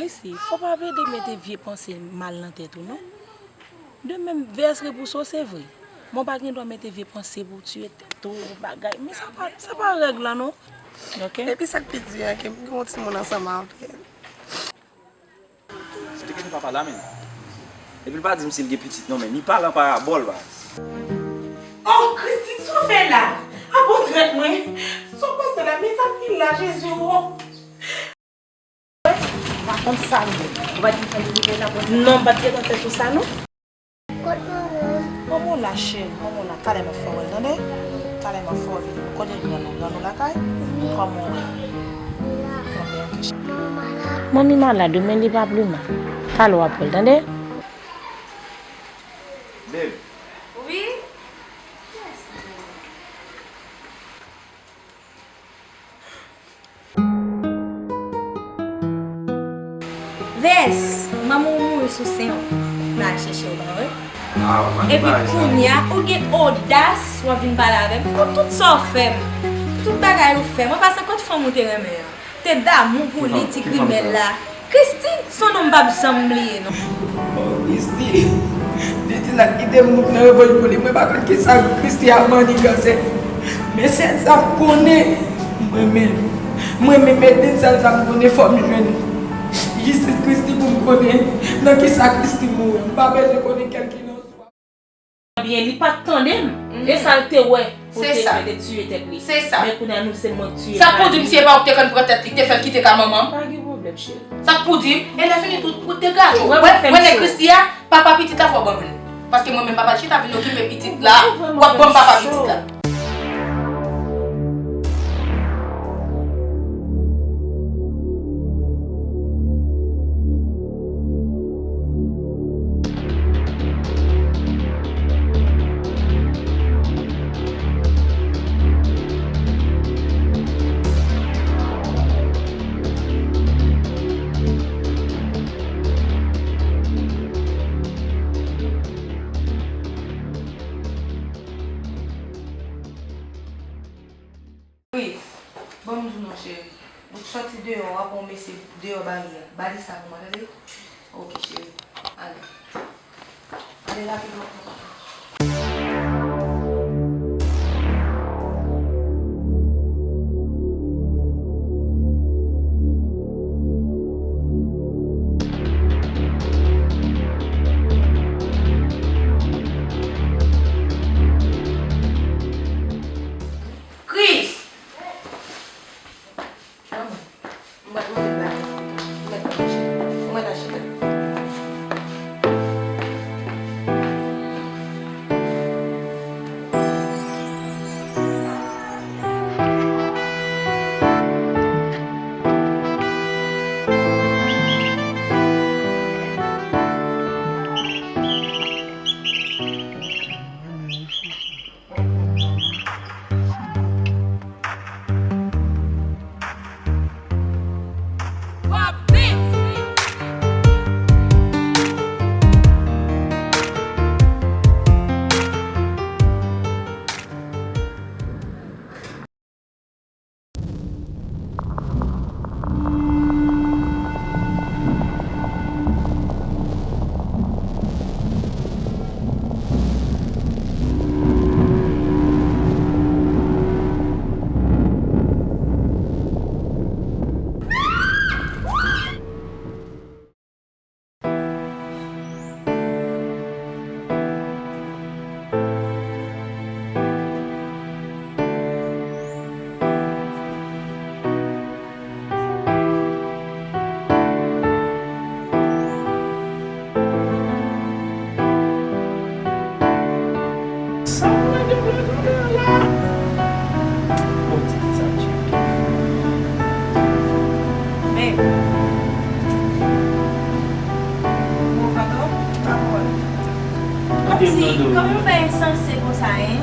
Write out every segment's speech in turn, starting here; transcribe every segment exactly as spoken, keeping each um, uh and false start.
Isi, fò pa plede mete vye panse mal nan tèt ou, non. De menm, V S repouso, se vre. Mwen pa gen dwa mete vye panse pou tiye tèt ou, bagay. Men sa pa, sa pa règ la, non. Ok? Epi sa k pi di a, ke m gen yon timoun ansanm avè l. Se te kite papa la, men. Epi l pa di m si l gen pitit, non, men li pale an parabòl, baz. Oh, Christine, sa w fè la? A bon trèt mwen. Sa w pase la, men sa ki la, Jezi, oh. Pa konn sa l ye. Ou pa t di sa li rive la, bon. Non, m pa t gentan fè tou sa, non. Kot manman? Manman w la, cheri, manman w la. Talè m ap fè w wè l, tande? Talè m ap fè w wè l. Kote grann ou? Grann ou lakay? Kòman w ye? Manmi malad, wi, men li pa plimen. Talè w ap wè l, tande? Babe. Wi? Vès, manman w mouri sou sen w. M al chèche w, pa vre? Epi kounye a, ou gen odas w ap vin pale avè m. Ou tout sa w fè m. Tout bagay ou fè. Mwen pa sankant fanm ou te renmen an. Te damou pou li, ti grimèl la. Christy, se yon non m p ap janm bliye, non. Oh, Christy. Pitit la kite m mouri nan revanj pou li. Mwen pa konn kisa Christy ap maniganse. Men sèl sa m konnen, mwen menm. Mwen menm, Edlin, sèl sa m konnen, fò m jwenn jistis Christy pou m konnen nan kisa Christy mouri. M pa bezwen konnen kèlkeswa. Byen, li pa t tande m. E sa l te wè pou l te fè, te tiye tèt li. Se sa. Men kounye a nou se mwen k tiye. Sa k pou di m si e pa ou k te konn pran tèt li, k te fè l kite kay manman? Pa gen pwoblèm, cheri. Sa k pou di m? E lè fini tou, pou degaje w. Wè, wè nèg Christy a, papa pitit la fò w ban m li. Paske mwen menm papa chita vin okipe pitit la, w ap ban m papa pitit la. Chris, ban m di w non, cheri. Ou soti deyò a, pran yon mesye deyò baryè a. Ba li sa pou mwen, tande? Ok, cheri. Ale. Ale rapidman. Chris! Mwen, mwen, mwen, mwen, mwen, mwen, mwen, mwen, Sa w mande m la, la, la? Bon, ti fi sa tcheke. Babe. Bon, pardon? Pawòl. Kòmsi, kòman w fè ensanse konsa, en?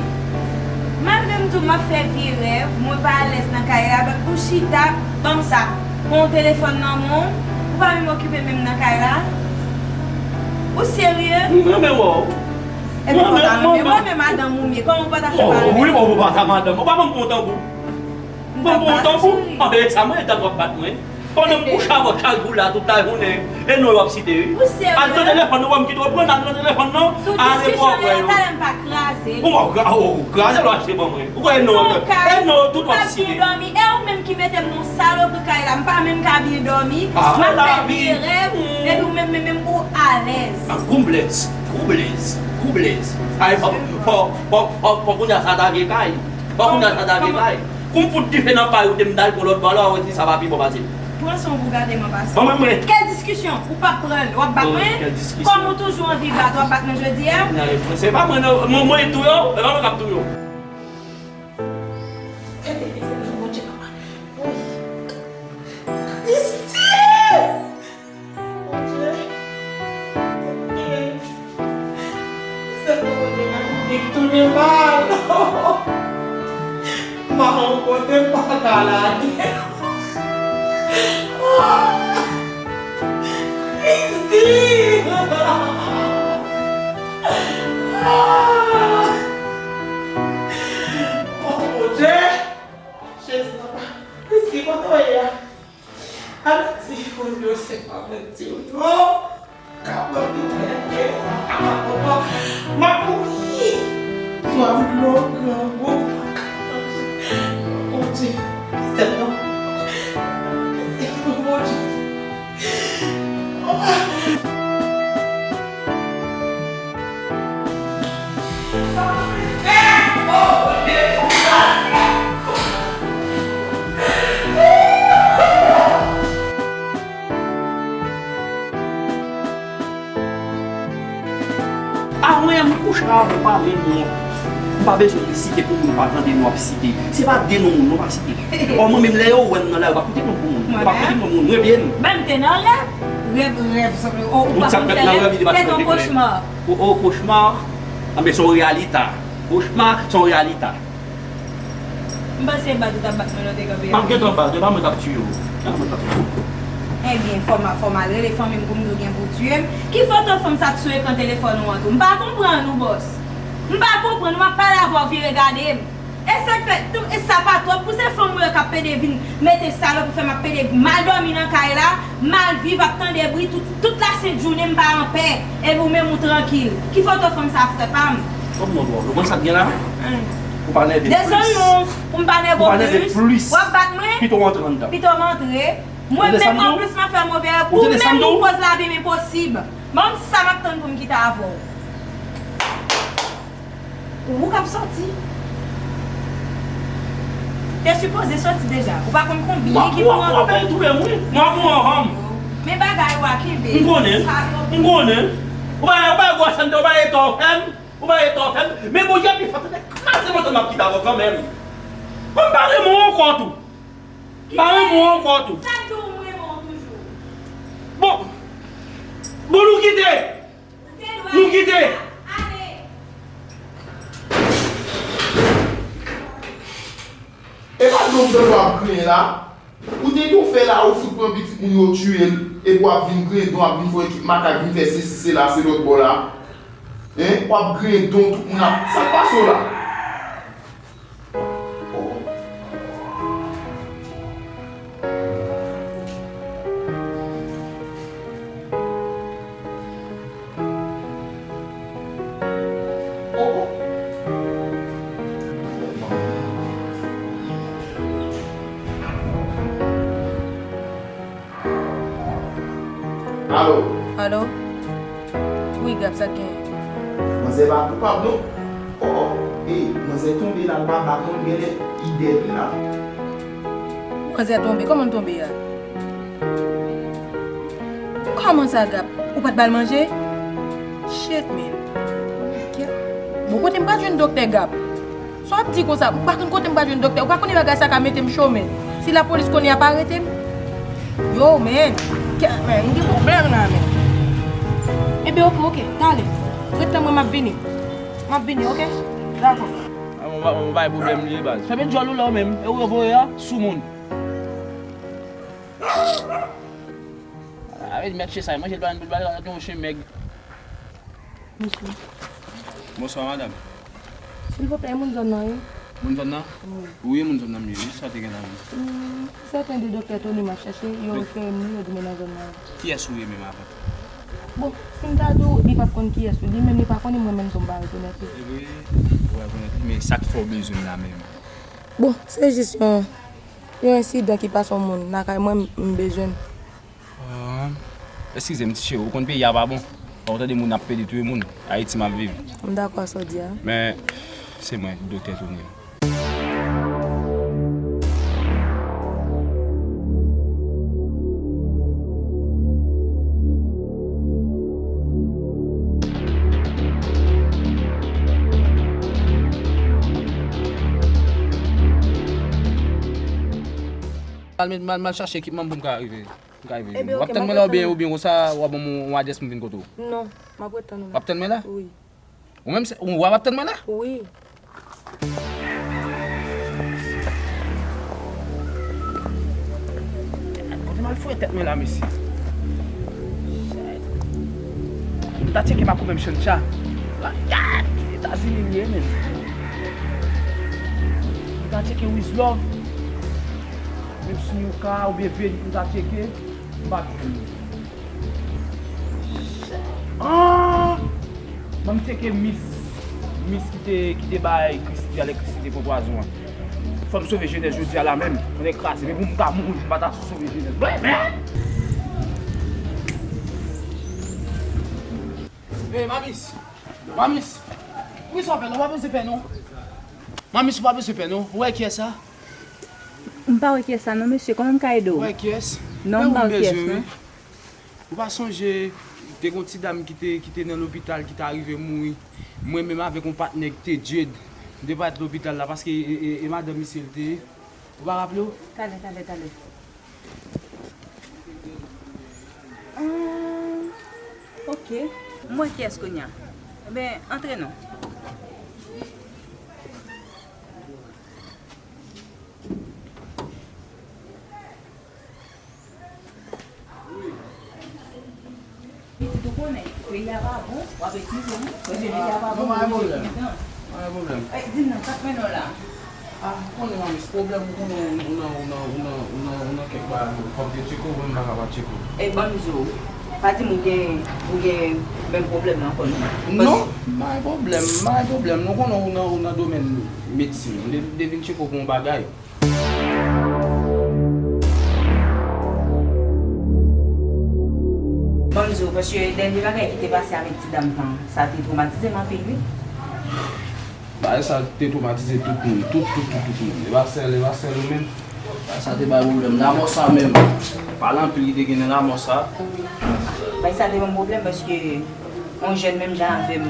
Malgre m di w m ap fè vye rèv, mwen pa alèz nan kay la, ou chita, ban m sa. Pran yon telefòn nan men w, ou pa menm okipe menm nan kay la. Ou serye? M renmen wè w. Epi fò w ta renmen wè men madanm ou m ye, kòman w pa ta fè pa renmen? Wi, bon, ou pa ta madanm. Ou pa ban m pran tanbou. M ban m pran tanbou. Anben, e sa mwen, e tanbou ap bat mwen. Pandan m kouche avè w chak jou la, tout lajounen, e non w ap site, wi. Ou serye? Al nan telefòn nan, w ap kite w pran, al nan telefòn nan, ale pou w wè yo. Sou diskisyon yo, talè m pa kraze. Ou pa kraze, ou kraze lè w achte ban mwen. Ou kwè e non, e non tout w ap site. M pa byen dòmi. E ou menm ki mete m nan salopri kay la, m pa menm ka byen dòmi. M ap fè vye rèv, epi ou menm, menm, menm ou alèz. Ah, gwo blèz, gwo blèz, gwo blèz. Ay, fò, fò, fò, fò, fò kounye a sa ta vye kay. Fò kounye a sa ta vye kay. Kou m fout dife nan kay ou te m dal pou lòt bò la, ou wè si sa pa pi bon pase. Pran san w pou gade m an pasan. Ban mwen, mwen. Kèl diskisyon? Ou p ap pran l, w ap bat mwen? Kèl diskisyon? Kòm ou toujou anvi bat, w ap bat mwen jodi a? Se pa mwen, non. Mwen, mwen touye w, e pa mwen k ap touye w. Gade, se nan Bondye, papa. Wi. Christy! Bondye. Sèlman Bondye ka tounen mal. M pa rankontre, m pa ka lage. Christy! Oh, Bondye! Jezi, papa. Christy, kote w ye a? Alèti, Bondye, se pa manti w non. Kapab di mwen, papa, m ap mouri. Swa dlo, grangou, Bondye, sèlman, sèlman Bondye. A mwen, m kouche avè w, pa menm non. M pa bezwen site pou moun pa tande non ap site. Se pa de non moun non pa site. Ò mwen menm lè yo wè m nan lari, yo pa koute non pou moun. Yo pa koute non moun. Mwen byen. Ban m te nan rèv. Rèv, rèv, o, ou pa konn fè rèv. Se yon kochma. O, o, kochma. Anben, se yon reyalita. Kochma, se yon reyalita. M panse e bat ou t ap bat mwen lè w te kanpe a. M ap gentan bat, e pa mwen k ap tiye w. E pa mwen k ap tiye w. Ebyen, fò m, fò m al rele fanmi m pou m di w gen pou w tiye m. Ki foto fanm sa t sou ekran telefòn ou an tou? M pa konprann ou, bòs. M pa konprann ou, m ap pale avè w, vire gade m. E sa k fè, tou, e sa pa twòp pou se fanm ou yo k ap pede vin mete salopri, fè m ap pede mal dòmi nan kay la, mal viv, ap tande bri tout, tout lasent jounen m pa anpè, epi ou menm ou trankil. Ki foto fanm sa, frè pa m? Kòm non dwòl, ou konn sa k gen la? Ou pa nève plis. Desann non, pou m pa nève w plis. Ou pa nève plis. W ap bat mwen? Pito w antre anndan. Pito m antre. Mwen menm anplis m ap fè move rèv. Ou menm ou koz lavi m enposib. Ban m sa m ap tann pou m kite avè w. Ou k ap sòti. Te sipoze sòti deja. Ou pa konn konbyen ki pou rantre. W ap touye m, wi. M ap mouri anvan m. Men bagay ou a kenbe. M konnen. M konnen. Ou pa, ou pa gwo chanm, ou pa etò fè m. Ou pa etò fè m. Men Bondye pi fò, tande, kraze mòso m ap kite avè w kanmenm. Bon, m pa renmen w ankò tou. M pa renmen w ankò tou. Sa k di w m renmen w toujou? Bon. Bon, nou kite. Nou kite. E pa dlo m dlo w ap griyen la. Ou te tou fè la, ou fout pran pitit moun yo tiye l, epi w ap vin griyen don, w ap vin fè ekip makak, vin fè sesi, sela, se lòt bò la. Hein? W ap griyen don, tout moun ap. Sa k pase w la? Alo? Alo? Wi, Gab, sa k genyen? Manzè pa koupab, non. Oh, oh. Ey, manzè tonbe la, l pa bat, non, genlè li dèd li la. Manzè tonbe? Kòman l tonbe a? Kòman sa, Gab? Ou pa t ba l manje? Shit, man. Bon, kote m pral jwenn doktè, Gab? Sa w ap di konsa? M pa konn kote m pral jwenn doktè. Ou pa konnen bagay sa ka mete m chome. Si lapolis konnen, y ap arete m. Yo, man. Kè, man, m gen pwoblèm la, man. Ebyen, oke, oke. Talè. Ret la, mwen, m ap vini. M ap vini, oke? Dakò. A, mwen pa, mwen pa bay pwoblèm li, baz. Fèmen djòl ou la, ou menm. E ou yo voye a? Soumoun. A, mèt chè sa, manje l pa, pa, pa, yon chen mèg. Mesye. Bonswa, madanm. Silvouplè, e moun zòn nan, wi? Moun zòn nan? Wi. Wi, moun zòn nan m ye, wi, sa te gen la, wi. Hmm, sèten de doktè Tony m ap chache, yo refere m li, yo di mwen nan zòn nan. Kiyès ou ye menm avan tou? Bon, si m ta di w, li p ap konn kiyès ou, li menm li pa konnen, mwen menm tou m pa rekonèt li. Li, ou pa rekonèt li, men sa k fè w bezwen m la menm? Bon, se jis yon, yon ensidan ki pase yon moun lakay mwen, m bezwen l. Ah, eskize m, ti cheri, ou konn peyi a pa bon. Ou tande moun ap pede touye moun. Ayiti m ap viv. M dakò sa w di a. Men, se mwen, Doktè Tony. M al, m al, m al chache ekipman m pou m ka rive. M ka rive jwenn ou. W ap tann mwen la oubyen, oubyen konsa w ap ban m yon adrès pou m vin kote w? Non, m ap ret tann ou la. W ap tann mwen la? Wi. Ou menm, se, ou w ap tann mwen la? Wi. Kote m al foure tèt mwen la, mesye? M ta tcheke Marco menm Chancha. La gad! Etazini li ye, menm. M ta tcheke Wiz Love. Menm si Nyouka oubyen Veli, m ta tcheke. M pa jwenn li. Ah! Ban m tcheke Miss, Miss ki te, ki te bay Christy, alè Christy te pran pwazon an. Fò m sove jenès jodi a la menm. Mwen kraze, men pou m ka mouri, m pa ta sove jenès. Vre, men! Ey, Mamis! Mamis! Poukisa w fè non? W pa bezwen pè non. Mamis, w pa bezwen pè non. Ou wè kiyès sa? M pa wè kiyès sa non, mesye. Kòman m ka ede w? Ou wè kiyès? Non, m pa wè kiyès non. Ou pa sonje, te gen yon ti dam ki te, ki te nan lopital, ki ta rive mouri. Mwen menm avèk yon patnè ki te Jade, nou te parèt lopital la, paske e, e, e madanm misye l te ye. Ou pa raple w? Talè, talè, talè. Ah, ok. M wè kiyès kounye a. Ebyen, antre non. Pitit ou konnen, peyi a pa bon, w ap eskize m, paske peyi a pa bon, ou oblije kenbe tan. Pa gen pwoblèm. Ey, di m non, sa k mennen w la? Ah, ou konnen, Mamis, pwoblèm, ou konnen, ou nan, ou nan, ou nan, ou nan, ou nan kèk bagay, fò m te tcheke w, mwen m pa ka pa tcheke w. Ey, ban m di w, pa di m ou gen, ou gen menm pwoblèm nan ankò non. Non, pa gen pwoblèm, pa gen pwoblèm, non, ou konnen, ou nan, ou nan domèn medsin, m te, m te vin tcheke w pou yon bagay. Ban m di w, paske dènye bagay ki te pase avèk ti dam nan, sa te twomatize m anpil, wi. Bagay sa te twomatize tout moun, tout, tout, tout, tout moun. E pa sèl, e pa sèl ou menm. Bagay sa te bay pwoblèm. Lanmò sa menm. Pale anpil ki te gen nan lanmò sa. Bagay sa te ban m pwoblèm paske yon jèn menm jan avè m,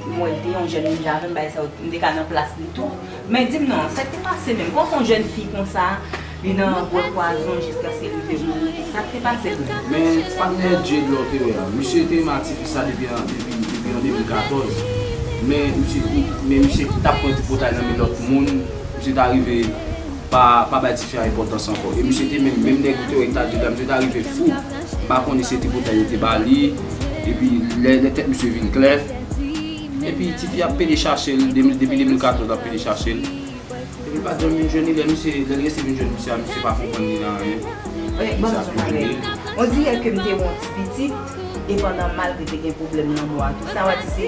m wè l te yon jèn menm jan avè m, bagay sa yo, m te ka nan plas li tou. Men di m non, sa k te pase menm? Kòman fè yon jèn fi konsa, li nan bwè pwazon jiskaske li te mouri? Sa k te pase menm? Men patnè Jade la w te wè a, misye te renmen ak tifi sa depi an, depi, depi an de mil katòz. Men misye, men misye t ap pran ti potay nan men lòt moun, misye ta rive pa, pa bay tifi a enpòtans ankò. E misye te menm, menm nèg ou te wè ki ta di la, misye ta rive fou. M pa konnen si se ti potay yo te ba li. Epi lè, lè tèt misye vin klè. Epi tifi ap pede chache l, de mil, depi de mil katòz l ap pede chache l. Epi l pa t janm vin jwenn li, lè misye, lè l resi vin jwenn misye a, misye pa konprann li nan anyen. Ey, ban m di w yon bagay. On dirè ke m te wè yon ti pitit, e pandan malgre te gen pwoblèm lanmò a tou, sa w a di se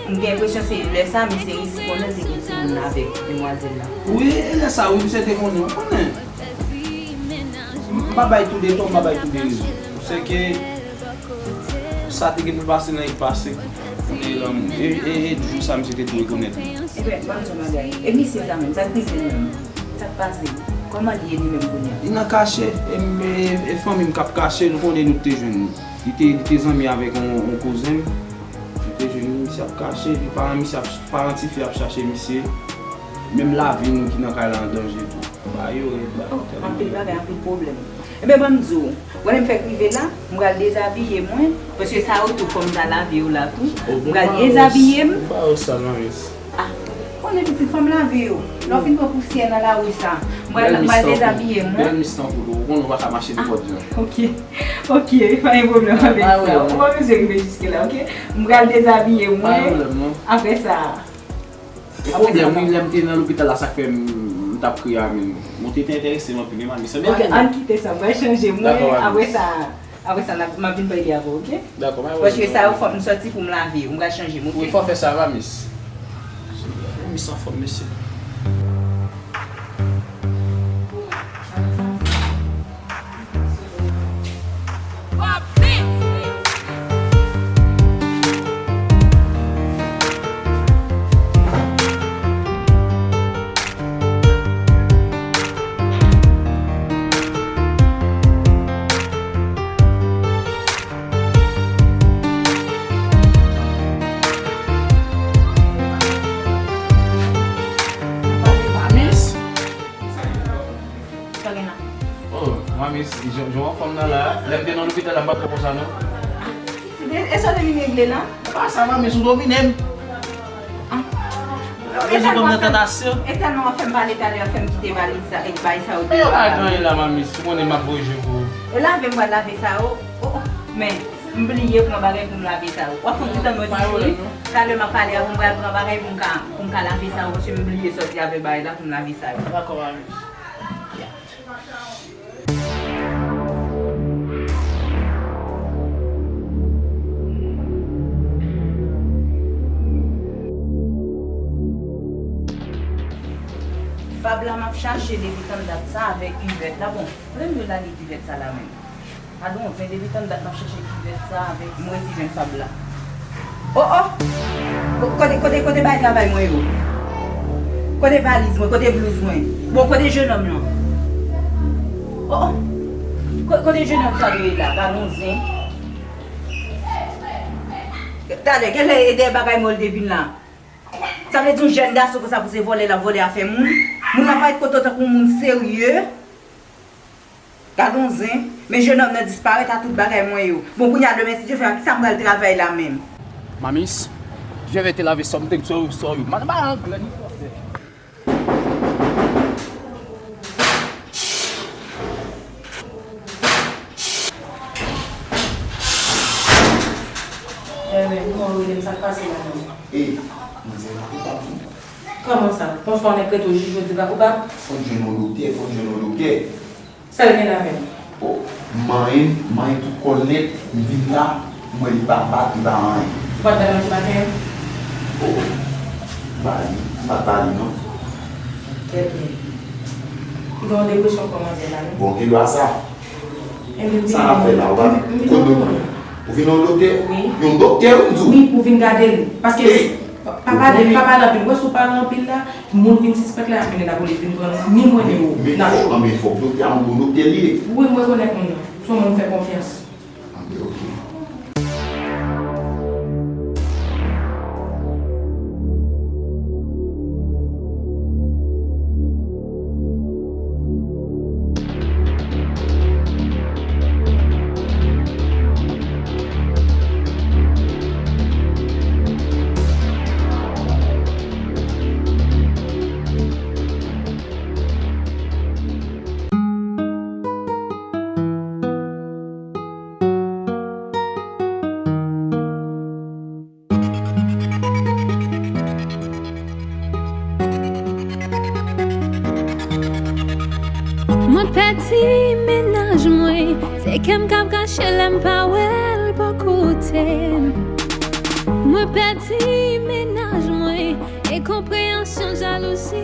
M gen enpresyon se lè sa misye resi konnen l te gen timoun avèk demwazèl la. Wi, e lè sa wi, misye te konnen, ou konnen. M pa bay tou de tò, m pa bay tou de rezon. Se ke sa te gen pou l pase nan li k pase. Konnen lanmou. E, e, e jou sa misye te tou rekonèt li. Ebyen, ban m di w bagay. E misye sa menm, sa k rive l menm? Sa k pase? Kòman li ye li menm kounye a? Li nan kache, e, e, e fanmi m k ap kache, nou konnen nou te jwenn li. Li te, li te zanmi avèk yon, yon kouzen m. Li te jwenn li, misye ap kache, epi paran misye ap, paran tifi ap chache misye. Menm lavi nou ki nan kay la an danje tou. Bagay yo rèd la. Oh, anpil bagay, anpil pwoblèm. Ebyen, ban m di w, wè lè m fèk rive la, m pral dezabiye mwen, paske sa yo tou fò m ta lave yo la tou. M pral dezabiye m. Ou pa wè sal, manmi. Ah, konnen pitit, fò m lave yo. Lè w fin pran pousyè nan lari sa, m pral, m pral dezabiye mwen. Bèl mis tankou w, ou konnen ou pa ka mache nenpòt jan. Ok, ok, pa gen pwoblèm avèk sa. Ou pa bezwen rive jiske la, ok? M pral dezabiye mwen. Pa gen pwoblèm, non. Apre sa. Gen pwoblèm, wi, lè m te nan lopital la, sa k fè m, m t ap kriye a menm. Mwen te, te enterese m anpil, wi, Mamis. Ebyen, ok, ann kite sa, m pral chanje mwen, apre sa, apre sa, n ap, m ap vin pale avè w, ok? Dakò, pa gen pwoblèm. Paske sa yo, fòk m sòti pou m lave yo, m pral chanje m, ok? Wi, fò fè sa, Mamis. Mamis anfòm, mesye. Mamis? Sa gen la? Oh, Mamis, jan, jan w anfòm nan la, lè m te nan lopital la, m pa t twò konsa, non. E, e sa w te vin regle la? Pa sa, Mamis, ou domine m. Ah. Ou bezwen konn nan tantasyon. E tèlman w ap fè m pale talè, w ap fè m kite valiz sa, e bay sa yo. E yo pa gen anyen la, Mamis, ou konnen m ap voye je pou ou. E lave, m pral lave sa yo. Oh, oh. Men, m bliye pran bagay pou m lave sa yo. W ap fè m ti tann mwen tou, wi. Talè m ap pale avè w, m pral pran bagay pou m ka, pou m ka lave sa yo, paske m bliye sòti avè bagay la pou m lave sa yo. Dakò, Mamis. Fab la m ap chache depi tann dat sa avèk kivèt la. Bon, premye lage kivèt sa la menm. Padon, zen depi tann dat m ap chache kivèt sa avèk m resi jwenn Fab la. Oh, oh! Ko-, kote, kote, kote bagay travay mwen yo? Kote valiz mwen? Kote blouz mwen? Bon, kote jenòm lan? Oh, oh! Ko-, kote jenòm sa yo ye la? Padon, zen. Talè, genlè e dèyè bagay mwen li te vin la. Sa vle di yon jèn gason konsa pou se vòlè l ap vòlè afè moun? Moun nan parèt kote w tankou yon moun serye. Gad yon zen, men jenòm nan disparèt a tout bagay mwen yo. Bon, kounye a demen, si Dye vle, a kisa m pral travay la menm? Mamis, je vais te laver something, so, so you. Man, ba, anglè, ni fransè. Ebyen, kòman w rele m, sa k pase la menm? E, manzè pa koupab non. Kòman sa? Konsa w nèk rete w jij jodi pa koupab? Fò n jwenn yon doktè, fò n jwenn yon doktè. Sa l gen avè l? O, m manyen, m manyen tout kò l nèt, m vin la, m wè li pa bat, li pa anyen. Ou pa t bay manje maten an? O, m pa li, m pa t ba li non. Trè byen. Li gen yon depresyon kòmanse la, wi. Bon, gen dwa sa. Sa n ap fè la, ou pa konn nou. Ou vin yon doktè? Wi. Yon doktè, wi, m di w. Wi, pou vin gade l. Paske pa, pa pale, pa pale anpil. Wè si w pale anpil la, moun vin sispèk la, y ap mennen lapolis vin pran nou. Ni mwen, ni ou. Men fòk, men fòk doktè a yon bon doktè li ye. Wi, m rekonèt moun nan. Se yon moun m fè konfyans. Anben, oke. Mwen pèdi mennaj mwen, se kè m k ap kache lè m pa wè l bò kote m. Mwen pèdi mennaj mwen, enkonpreyansyon, jalouzi,